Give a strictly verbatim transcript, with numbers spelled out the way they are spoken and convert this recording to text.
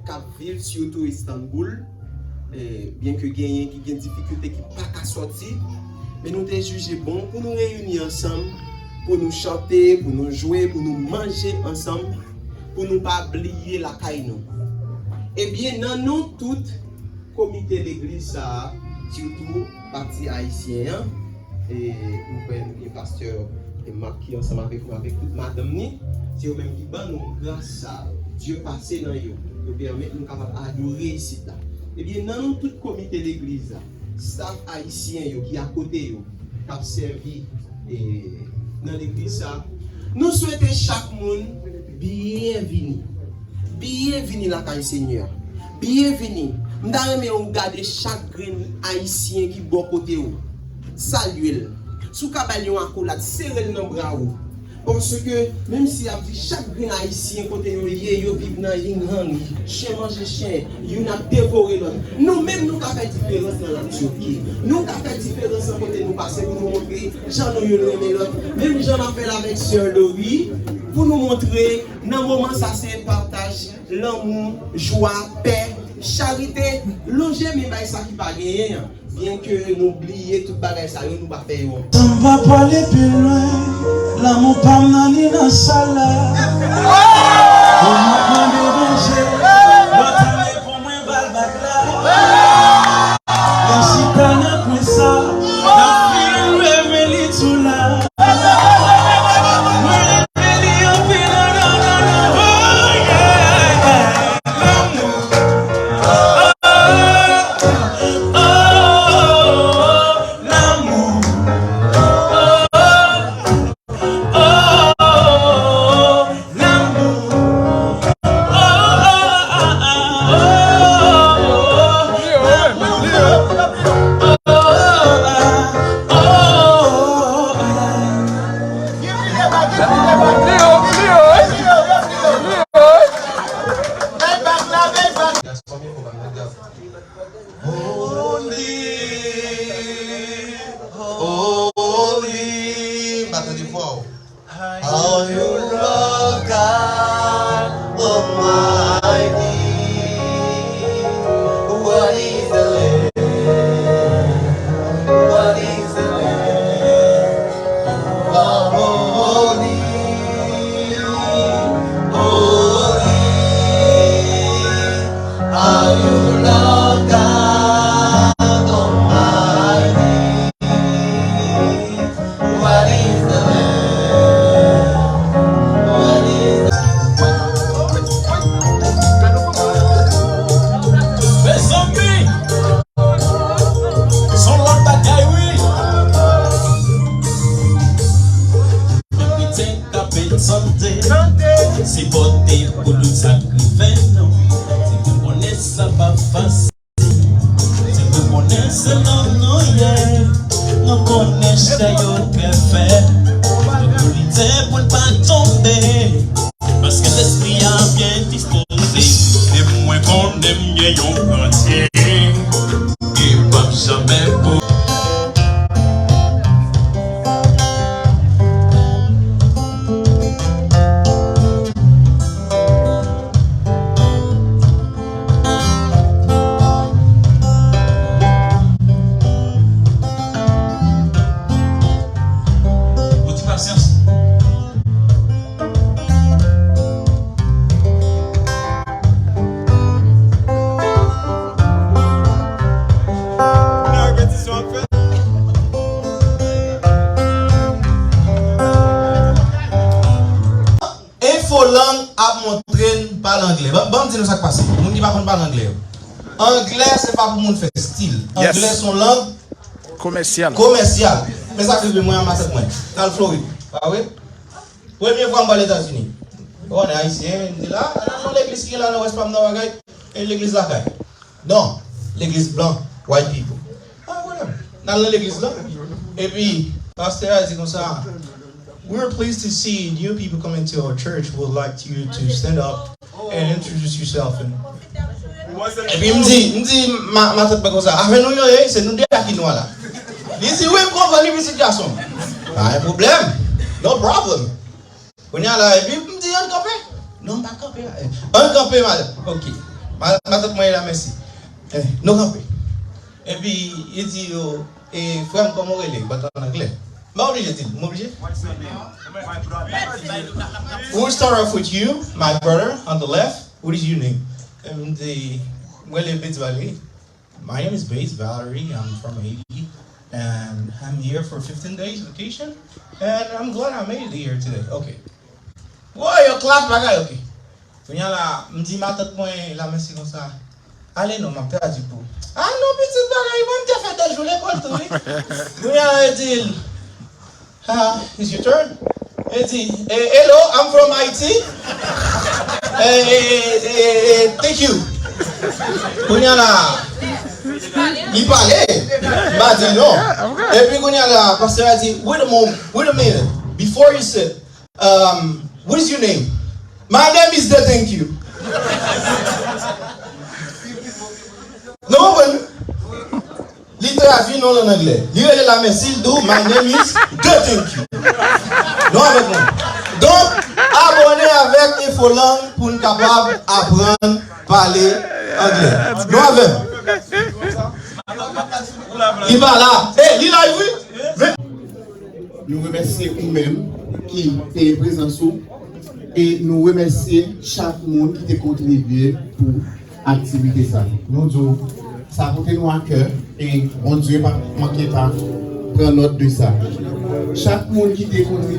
k ap viv sitou Istanbul, e, byenke genyen ki gen difikilte ki pa ka sòti, men nou te jije bon pou nou reyini ansanm, pou nou chante, pou nou jwe, pou nou manje ansanm, pou nou pa bliye lakay nou. Ebyen, nan non tout komite legliz sa a, sitou pati ayisyen an, e m kwè nou gen pastè Mak ki ansanm avèk nou, avèk tout madanm ni, se yo menm ki ban nou gras sa a. Dye pase nan yo, yo pèmèt nou kapab adore isit la. Ebyen, nan non tout komite legliz la, staf ayisyen yo ki akote yo, k ap sèvi, e, nan legliz sa, nou swete chak moun byenvini. Byenvini lakay Senyè a. Byenvini. M ta renmen ou gade chak grenn ayisyen ki bò kote ou. Salye l. Si w ka ba l yon akolad, sere l nan bra ou. Paske, menm si y ap di chak grenn ayisyen kote yo ye, yo viv nan yin yang, chen manje chen, youn ap devore lòt. Nou menm, nou ka fè diferans nan la Turquie. Nou ka fè diferans nan kote nou pase pou nou montre jan nou youn renmen lòt. Menm jan n ap fè l avèk sè Lori, pou nou montre nan moman sa se pataj, lanmou, jwa, pè, charite, lonje men bay sa ki pa genyen an. Byenke nou bliye tout bagay sa yo, nou pa fè yo ankò. San m pa pwale pi lwen, lanmou pa m nan ni nan sal la. Ou m ap mande Bondye, lòt ane pou mwen ba l bak la. Lè chita nan kwen sa, nan fil leve li tou la. Mwen renmen li anpil, non, non, non, non. Oh, yeah, yeah. Lanmou. Oh, oh, oh, oh, lanmou. Oh, oh, oh, oh, lanmou. Oh, oh, oh, oh, oh, lanmou. Oh, oh, oh, oh, oh. Holy, holy, m pa tande vwa w. Are you Lord God Almighty? What is the Lamb? What is the Lamb? You are holy, holy. Are you Lord God Almighty? What is the Lamb? What is the Mezanmi, se yon lòt bagay, wi. Depi te Kapèn sante, se pote pou tout sa k rive nou. Se pou konnen sa pa fasil. Se pou konnen se nan nou ye. Nou konnen chè yo pèfè. Pou lite pou n pa tonbe. Paske lespri a byen dispoze. E mwen konnen m gen yon Bondye. Ki p ap janmen pou Ou di pasyans. Repetisyon ap fèt. Infolang ap montre n pale anglè. Ban, ban m di nou sa k pase. Moun ki pa konn pale anglè yo. Anglè se pa pou moun fè stil. Yes. Anglè se yon lang komèsyal. Komèsyal. Men sa k rive mwen an, matant mwen. T al Florid. Pa vre? Premye fwa m pral Etazini. Ou konnen ayisyen, m di la, nan yon legliz ki gen la nan West Palm nan bagay, e legliz lakay. Non, legliz blan, white people. Pa gen pwoblèm. N al nan legliz la. Epi, pastè a di konsa, "We're pleased to see new people coming to our church. Would like you to stand up and introduce yourself." And epi m di, m di, ma, matant mwen konsa, "Avè nou yo ye, se nou de a ki nwa la." Li di, "Wi, m konprann li, pitit gason m." Pa gen pwoblèm. No problem. Kounye a la, epi m di, "Ann kanpe." Non, m pa kanpe la. "Ann kanpe, madanm." Ok. Ma, matant mwen la, mèsi. Eh, nou kanpe. Epi, li di yo, e, frè m, kòman w rele? Bat an anglè. M pa oblije di l, m oblije? We'll start off with you, my brother, on the left. What is your name? M di, mwen rele Bates Valery. My name is Bates Valery. I'm from Haiti, and I'm here for fifteen days vacation, and I'm glad I made it here today. Okay. Woy, yo klap bagay, okay. Kounye a la, m di matant mwen la, mèsi konsa. Ale non, m ap tradui pou ou. A non, pitit bagay, mwen m te fè de jou lekòl tou, wi. Kounye a la, yo di l, Ah, it's your turn. E di, eh, hello, I'm from Haiti. Eh, eh, eh, eh, eh, thank you. Kounye a la, li pale. M pa di non. Epi kounye a la, pastè a di, wait a moment, wait a minute. Before you say, um, what is your name? My name is the thank you. Nou konprann? Li tradui non l an anglè. Li rele l a mèsi, l di w, my name is the thank you. Nou avèk mwen. Donk, abòne avèk Infolang pou n kapab aprann pale anglè. Nou avè m? Li pa la. Eh, li la, wi. Nou remèsye ou menm ki peye prezans ou. E nou remèsye chak moun ki te kontribye pou aktivite sa. Nou di w, sa pote nou a kè e Bondye pa manke pa pran nòt de sa. Chak moun ki te kontribye